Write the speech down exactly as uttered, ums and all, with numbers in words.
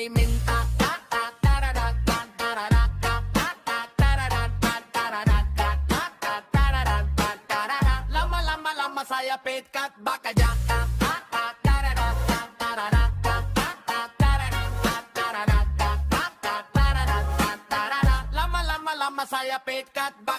Mynta ta ta ta ra da ta ta ra da ta ta ta ta ra da ta ta ra da ta ta ta ta ra da ta ta ra da. Lama lama lama sa ïa peit katba ka jah ta ta ta ta ra da ta ta ra da ta ta ta ta ra da ta ta ra da ta ta ta ta ra da ta ta ra da. Lama lama lama sa ïa peit katba